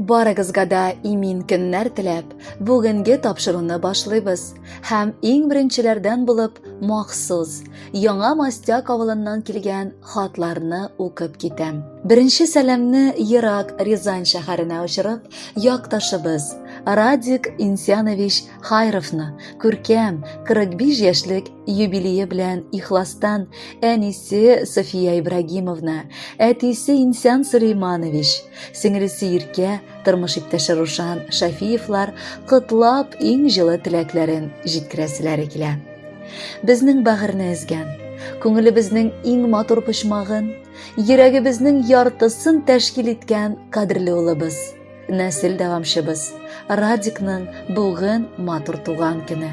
Барыгызга да имин көннәр теләп, бүгенге тапшыруны башлыйбыз. Һәм иң беренчеләрдән булып махсус Яңа Мастяк авылыннан килгән хатларны укып китәм. Беренче сәламне ерак Рязань шәһәренә очырып, якташыбыз Радик Инсянович Хайровны күркәм 45 яшьлек юбилее белән ихластан әнисе София Ибрагимовна, әтисе Инсян Сулейманович, сеңелесе Иркә, тормыш иптәше Рушан Шафиевлар котлап иң җылы теләкләрен җиткерәселәре килә. Безнең бәгырьне өзгән, күңелебезнең иң матур почмагын, йөрәгебезнең яртысын тәшкил иткән кадерле улыбыз. Нәсел дәвамчыбыз Радикның бүген матур туган көне.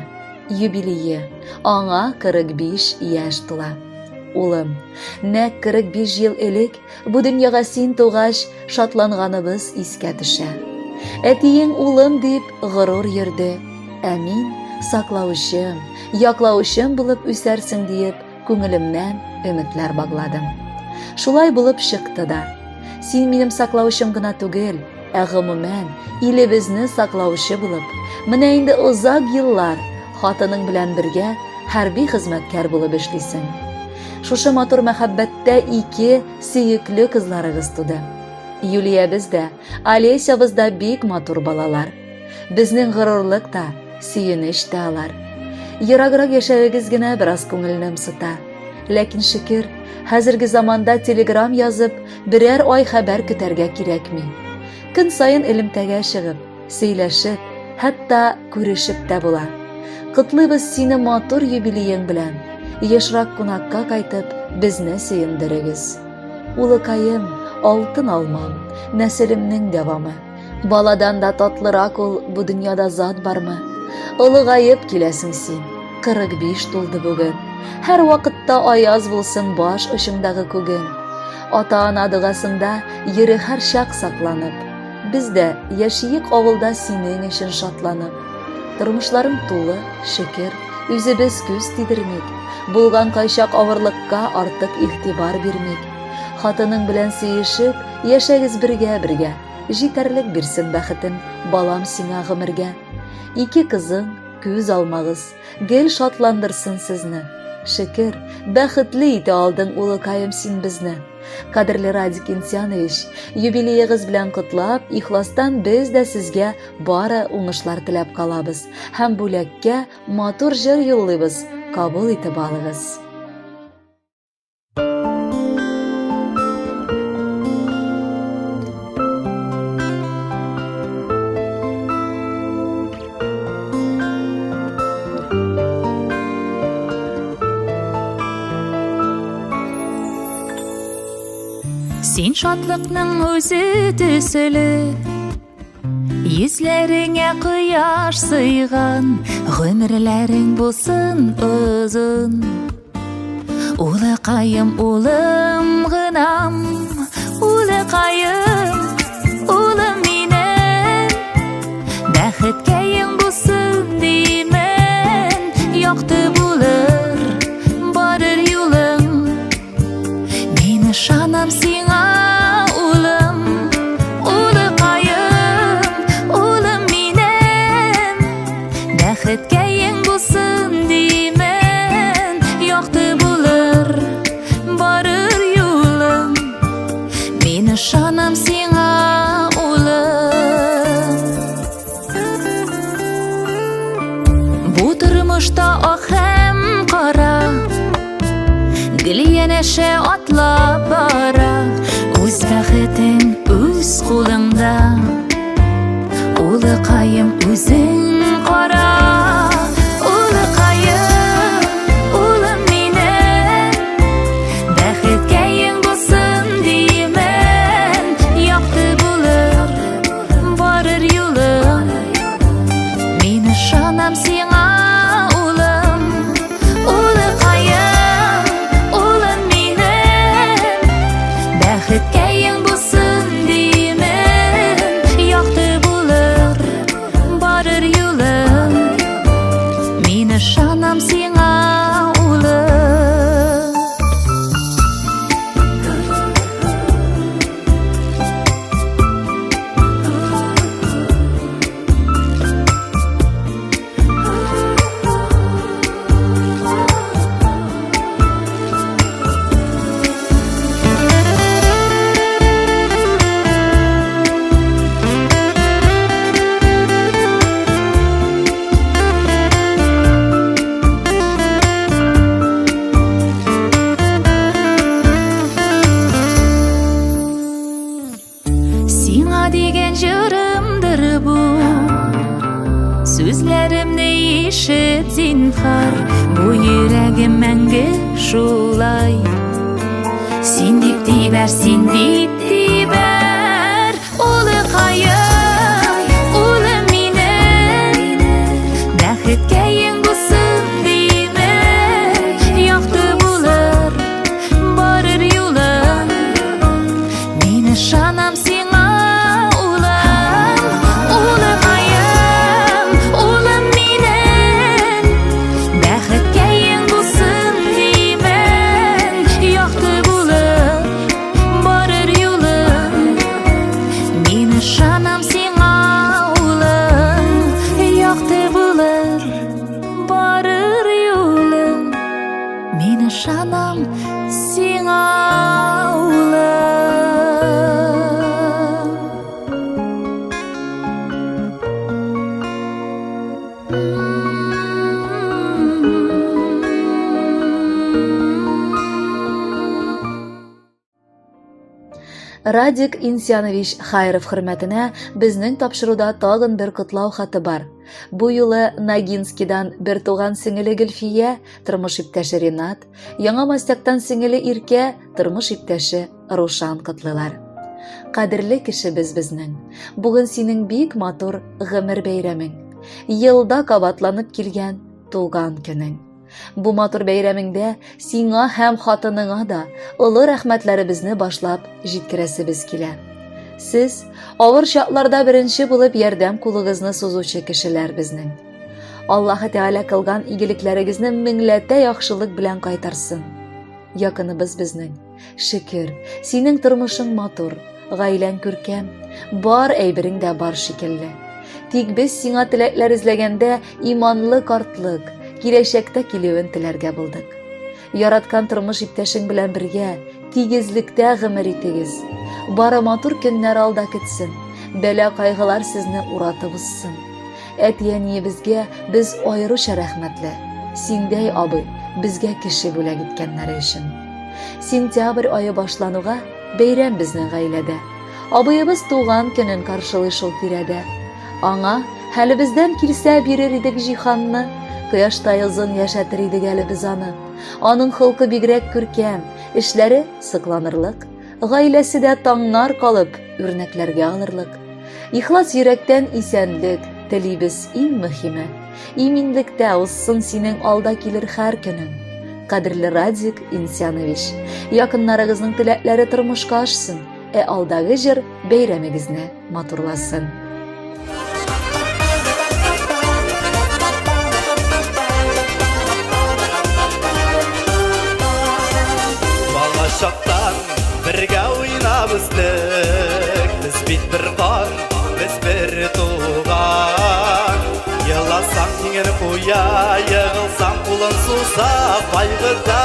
Юбилее. Аңа 45 яшь тула. Улым, нәкъ 45 ел элек бу дөньяга син тугач, шатланганыбыз искә төшә. Әтиең улым дип горур йөрде, ә мин саклаучым, яклаучым булып үсәрсең диеп Күңелемнән өметләр багладым. Шулай булып чыкты да. Син минем саклаучым гына түгел, ә гомумән, илебезне саклаучы булып, менә инде озак еллар хатының белән бергә хәрби хезмәткәр булып эшлисең. Шушы матур мәхәббәттә ике сөекле кызларыгыз туды. Юлиябез дә, Олесябыз да бик матур балалар. Безнең горурлык та, сөенеч тә алар. Ераграк яшәвегез генә бераз күңелне ымсыта. Ләкин шөкер, хәзерге заманда телеграм язып, берәр ай хәбәр көтәргә кирәкми. Көн саен элемтәгә чыгып, сөйләшеп, хәтта күрешеп тә була. Котлыйбыз сине матур юбилеең белән. Ешрак кунакка кайтып, безне сөендерегез. Улыкаем, алтын алмам, нәселемнең дәвамы. Баладан да татлырак ул бу дөньяда зат бармы? Олыгаеп киләсең син. 45 тулды бүген. Һәр вакытта аяз булсын баш очыңдагы күгең. Ата-ана догасында йөре һәрчак сакланып. Без дә яшиек авылда синең өчен шатланып. Тормышларың тулы, шөкер, үзебез күз тидермик. Булган кайчак авырлыкка артык игътибар бирмик. Хатының белән сөешеп, яшәгез бергә-бергә. Җитәрлек бирсен бәхетен, балам сиңа гомергә. Ике кызың, күз алмагыз, гел шатландырсын сезне. Шөкер, бәхетле итә алдың, улыкаем, син безне. Кадерле Радик Инсянович, юбилеегыз белән котлап, ихластан без дә сезгә бары уңышлар теләп калабыз һәм бүләккә матур җыр юллыйбыз, кабул итеп алыгыз. Син шатлыкның үзе төсле Йөзләреңә кояш сыйган, Гомерләрең булсын озын. Улыкаем, улым гынам, Улыкаем, улым минем, Бәхеткәең булсын димен, Якты булыр барыр юлың. Мин ышанам сиңа, улым, улыкаем, улым минем. Бәхеткәең булсын димен, якты булыр барыр юлың. Мин ышанам сиңа, улым. Бу тормышта ак һәм кара Гел янәшә атлап бара. Үз бәхетең үз кулыңда, Улыкаем, үзең кара. Улыкаем, улым минем, Бәхеткәең булсын димен, Якты булыр барыр юлың. Мин ышанам сиңа, улым, улыкаем, улым минем. Бәхеткәең булсын димен, якты булыр барыр юлың. Мин ышанам сиңа, улым. Сүзләремне ишет, зинһар, бу йөрәгем мәңге шулай. Син дип тибәр, син дип тибәр, улыкаем, улым минем. Бәхеткәең булсын димен, якты булыр барыр юлың. Мин ышанам сиңа, улым, улыкаем, улым минем. Бәхеткәең булсын димен, якты булыр барыр юлың. Мин ышанам сиңа, улым, якты булыр барыр юлың. Мин ышанам сиңа, улым. Радик Инсянович Хайров хөрмәтенә безнең тапшыруда тагын бер котлау хаты бар. Бу юлы Ногинскидан бер туган сеңеле Гөлфия, тормыш иптәше Ренат, Яңа Мастяктан сеңеле Иркә, тормыш иптәше Рушан котлыйлар. Кадерле кешебез безнең. Бүген синең бик матур гомер бәйрәмең. Елда кабатланып килгән туган көнең. Бу матур бәйрәмеңдә сиңа һәм хатыныңа да олы рәхмәтләребезне башлап җиткерәсебез килә. Сез авыр чакларда беренче булып ярдәм кулыгызны сузучы кешеләр безнең. Аллаһы Тәгалә кылган игелекләрегезне меңләтә яхшылык белән кайтарсын. Якыныбыз безнең. Шөкер, синең тормышың матур, гаиләң күркәм, бар әйберең дә бар шикелле. Тик без сиңа теләкләр эзләгәндә иманлы картлык, киләчәктә килүен теләргә булдык. Яраткан тормыш иптәшең белән бергә тигезлектә гомер итегез. Бары матур көннәр алда көтсен, бәла-кайгылар сезне уратып узсын. Әти-әниебезгә без аеруча рәхмәтле. Синдәй абый безгә кеше бүләк иткәннәре өчен. Сентябрь ае башлануга бәйрәм безнең гаиләдә. Абыебыз туган көнен каршылый шул тирәдә. Аңа хәлебездән килсә бирер идек җиһанны, кояштай озын яшәтер идек әле без аны. Аның холкы бигрәк күркәм, эшләре сокланырлык, гаиләсе дә таңнар калып, үрнәкләргә алырлык. Ихлас йөрәктән исәнлек телибез иң мөһиме. Иминлектә узсын синең алда килер һәр көнең. Кадерле Радик Инсянович, якыннарыгызның теләкләре тормышка ашсын, ә алдагы җыр бәйрәмегезне матурласын. Бала чактан бергә уйнап үстек, без бит бер кан, без бер туган. Еласаң иңен куя, егылсаң кулын суза, кайгыда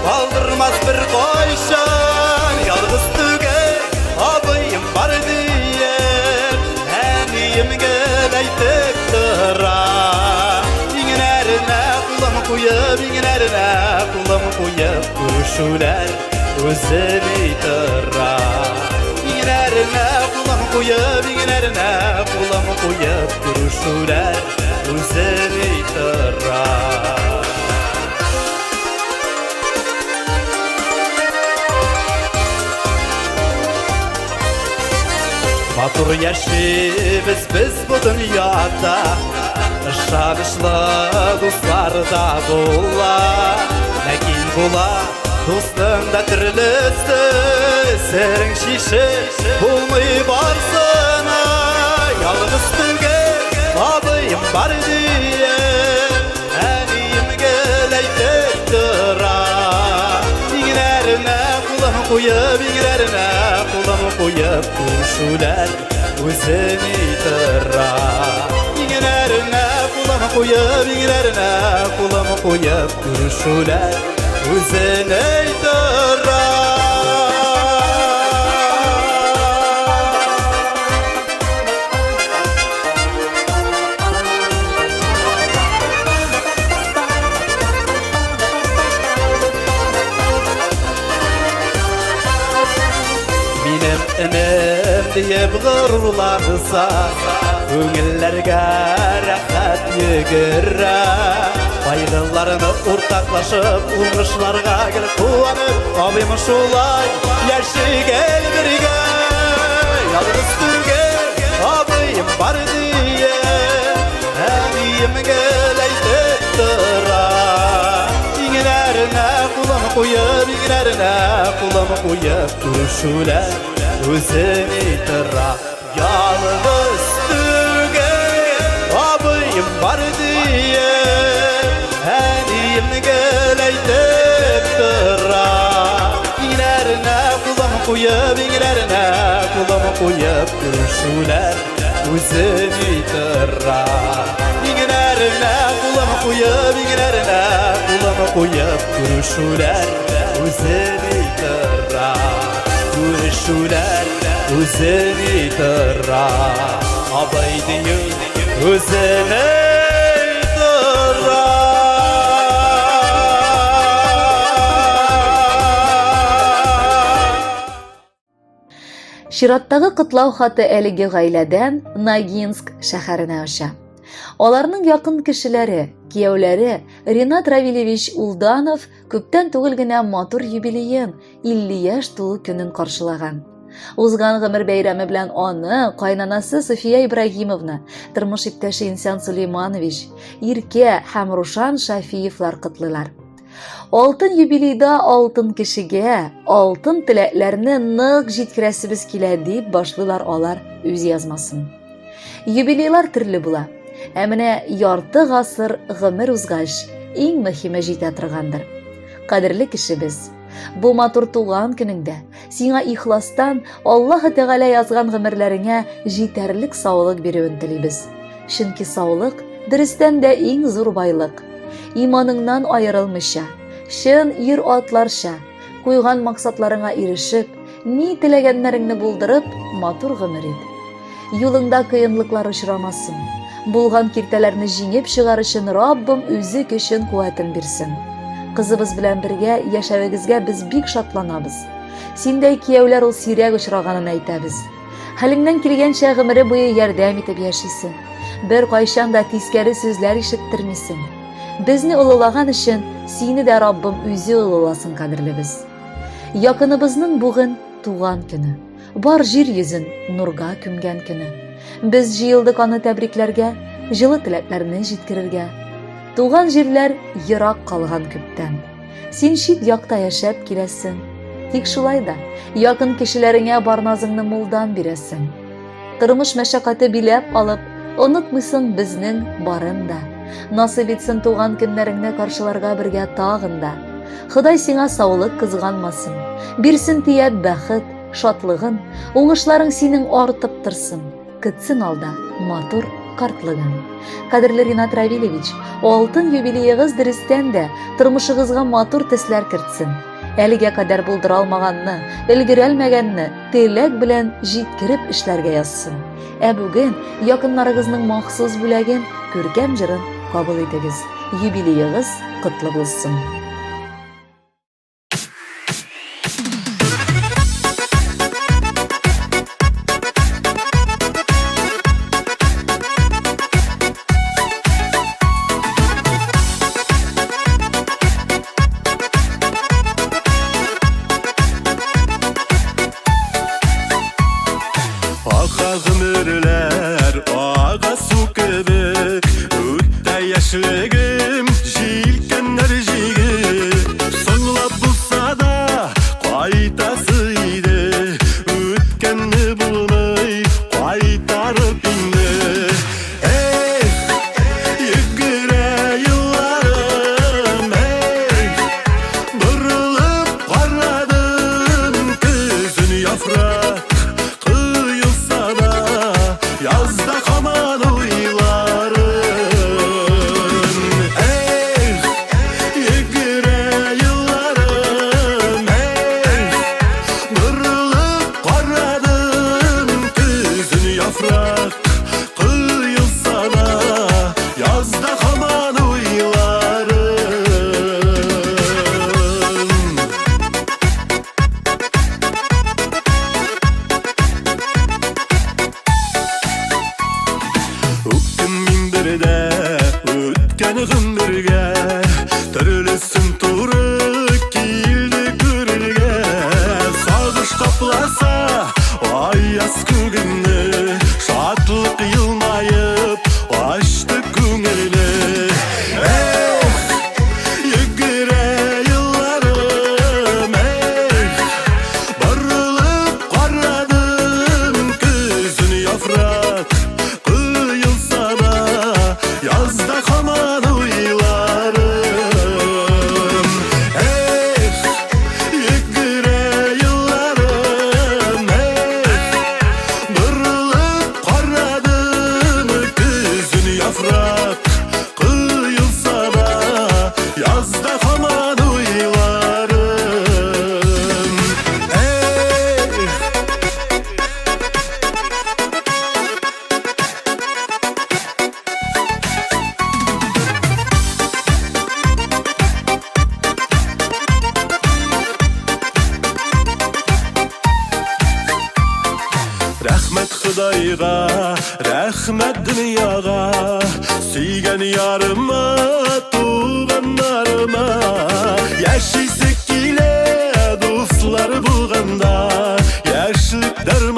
калдырмас бер кайчан. Ялгыз түгел, абыем бар диеп, әнием гел әйтеп тора. Иңнәренә кулым куеп, иңнәренә кулым куеп, күрешүләр үзе ни тора. Иңнәренә кулым куеп, иңнәренә кулым куеп, күрешүләр үзе ни тора. Матур яшибез без бу дөньяда, Ышанычлы дуслар да була. Ләкин була дусның да төрлесе, Серең чишеп булмый барсына. Ялгыз түгел, абыем бар диеп, Әнием гел әйтеп тора. Иңнәренә кулын куеп, иңнәренә кулын куеп, күрешүләр үзе ни тора. Иңнәренә кулын куеп, иңнәренә кулын куеп, күрешүләр үзе ни тора. Минем энем диеп горурланса, күңелләргә рәхәт йөгерә. Кайгыларны уртаклашып, уңышларга гел куанып, абыем шулай яши гел бергә. Ялгыз түгел, абыем бар диеп, әнием гел әйтеп тора. Иңнәренә кулым куеп, иңнәренә кулым куеп, күрешүләр үзе ни тора. Ялгыз түгел, абыем бар диеп, әнием гел әйтеп тора. Иңнәренә кулым куеп, иңнәренә кулым куеп, күрешүләр үзе ни тора. Иңнәренә кулым куеп, иңнәренә кулым куеп, күрешүләр үзе ни тора. Күрешүләр үзе ни тора. Абый дию үзе ни тора. Чираттагы котлау хаты әлеге гаиләдән Ногинск шәһәренә оча. Аларның якын кешеләре, кияүләре Ринат Равилевич Улданов күптән түгел генә матур юбилеен, 50 яшь тулу көнен каршылаган. Узган гомер бәйрәме белән аны кайнанасы София Ибрагимовна, тормыш иптәше Инсян Сулейманович, Иркә һәм Рушан Шафиевлар котлыйлар. Алтын юбилейда алтын кешегә алтын теләкләрне нык җиткерәсебез килә, дип башлыйлар алар үз язмасын. Юбилейлар төрле була. Ә менә ярты гасыр гомер узгач, иң мөһиме җитә торгандыр. Кадерле кешебез, бу матур туган көнеңдә сиңа ихластан Аллаһы Тәгалә язган гомерләреңә җитәрлек саулык бирүен телибез. Чөнки саулык дөрестән дә иң зур байлык. Иманыңнан аерылмыйча, чын ир-атларча, куйган максатларыңа ирешеп, ни теләгәннәреңне булдырып, матур гомер ит. Юлыңда кыенлыклар очрамасын. Булган киртәләрне җиңеп чыгар өчен Раббым үзе көчен, куәтен бирсен. Кызыбыз белән бергә яшәвегезгә без бик шатланабыз. Синдәй кияүләр ул сирәк очраганын әйтәбез. Хәлеңнән килгәнчә гомере буе ярдәм итеп яшисең. Бер кайчан да тискәре сүзләр ишеттермисең. Безне олылаган өчен сине дә Раббым үзе олыласын, кадерлебез. Якыныбызның бүген туган көне. Бар җир йөзен нурга күмгән көне. Без җыелдык аны тәбрикләргә, җылы теләкләрне җиткерергә. Туган җирләр ерак калган күптән. Син чит якта яшәп киләсең. Тик шулай да якын кешеләреңә бар назыңны мулдан бирәсең. Тормыш мәшәкате биләп алып, онытмыйсың безнең барын да. Насыйп итсен туган көннәреңне каршыларга бергә тагын да. Ходай сиңа саулык кызганмасын. Бирсен тияп бәхет, шатлыгын, уңышларың синең артып торсын. Көтсен алда матур картлыгын. Кадерле Ринат Равилевич, алтын юбилеегыз дөрестән дә тормышыгызга матур төсләр кертсен. Әлегә кадәр булдыра алмаганны, өлгерәлмәгәнне теләк белән җиткереп эшләргә язсын. Ә бүген якыннарыгызның махсус бүләген, күркәм җырын кабул итегез. Юбилеегыз котлы булсын! Ака гомерләр ага су кебек, үтә яшьлегем, җилкәннәр җигеп. Соңлап булса да кайтасы иде, үткәнне булмый кайтарып инде. Эх, йөгерә елларым, эх, борылып карадым, көзен яфрак коелса да, язда һаман уйларым. Үткән гомергә төрлесен туры килде күрергә. Сагыш капласа аяз күгемне, шатлык елмаеп ачты күңелне. Эх, йөгерә елларым, эх, борылып карадым көзен яфрак коелса да, язда һаман уйларым. Эх, йөгерә елларым, эх, борылып карадым көзен яфрак коелса да, язда һаман уйларым. Эх! Рәхмәт Ходайга, рәхмәт дөньяга, сөйгән ярыма, туганнарыма. Яшисе килә, дуслар булганда, яшьлек дәрман.